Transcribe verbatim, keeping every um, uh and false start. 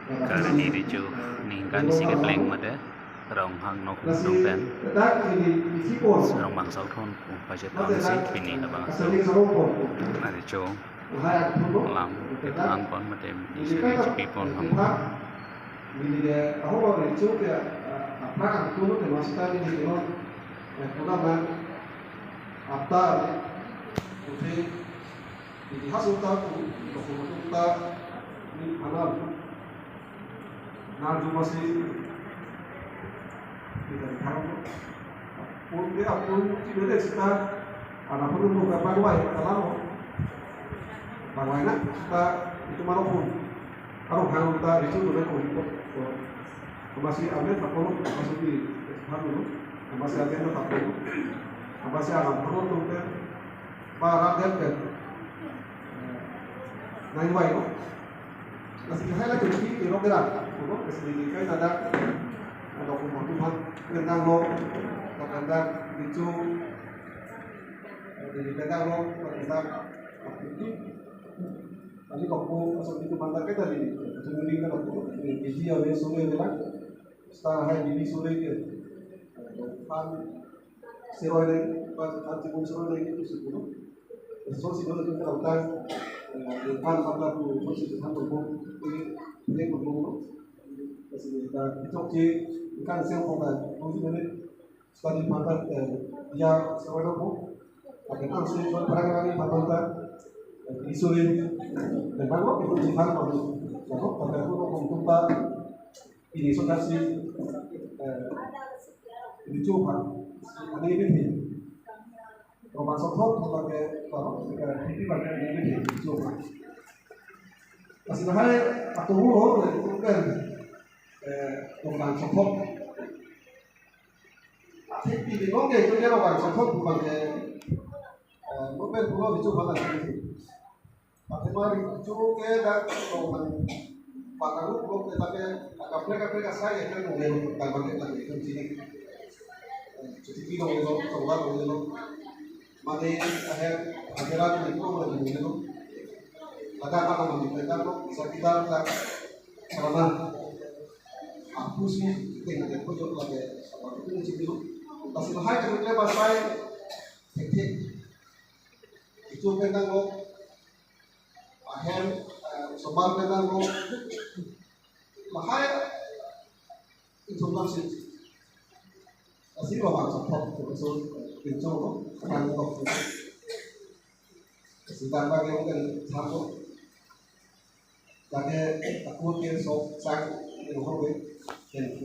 Karni Recho ningkan isi kepleng mate Ronghang Nokhu Dong pen Rongbang South Horn pu pajirtong si pini labangso Recho alam kethan pon mate isi chepi pon hamo. Itihas uta tu, dokumento uta, ni alam. Nangtum masi, kita di kampung. Pun dia pun tidak ada sita, ada pun untuk apa dua ya, kalau mau. Bang Waina, kita itu mana pun. Kalau hang kita itu udah pun. Masih ambil tak pun, masih di, kan dulu. Masih ambil tak pun. Masih alam pun untuk para dan dan. Nang Wai, no? Lasi hai la kiri kiri rok era, no? Lasi di kai tada, ada kumpulan Tuhan, kendang lo, kendang itu, di kendang lo, kendang itu. Tadi kok ko asal itu mantap kita di, itu di kan kok ko, di dia we sore era, star hai di sore ke, pan, siroi dei, pan, pan sibun siroi dei itu sibun. So, si dolo kita utang, eh, pan, pan, pan, so, si pan, pan, ini, ini, pan, pan, so, kita, kita, kita, kan, sel, pan, pan, so, ini, study, pan, pan, eh, ya, siroi dei, pan, pan, pan, so, pan, pan, pan, pan, pan, eh, isu ini, dan, pan, pan, itu, si pan, pan, so, pan, pan, pan, pan, pan, pan, ini, so, kan, si, eh, ini, coba, ini, ini, Rongbang South Horn, pakai, apa, pakai, P P pakai ini, ini, coba. Masih bahaya, atau mulu, itu kan, eh, Rongbang South Horn. Tapi di Rongbang itu dia Rongbang South Horn, pakai, eh, mungkin pulau itu, pakai ini. Pakai mari, itu ke, dan, Rongbang, pakai lu, pakai, pakai, pakai, pakai, saya, kan, mau, pakai, pakai, pakai, itu, sini. Cuti dong itu, coba dong itu. Mane aher ajaran itu mana dong itu. Ada apa nama kita itu, sekitar tak karena aku sih tinggal di pojok lagi apa itu sih itu. Masih bahaya kan dia pasai titik. Itu tentang lo aher, eh, soal tentang lo bahaya itu masih Así lo Rongbang South Horn, profesor, pinchong, kan, kok. Sedang bagi orang kan, satu. Jadi, aku ke sok sang, yang hobe, dan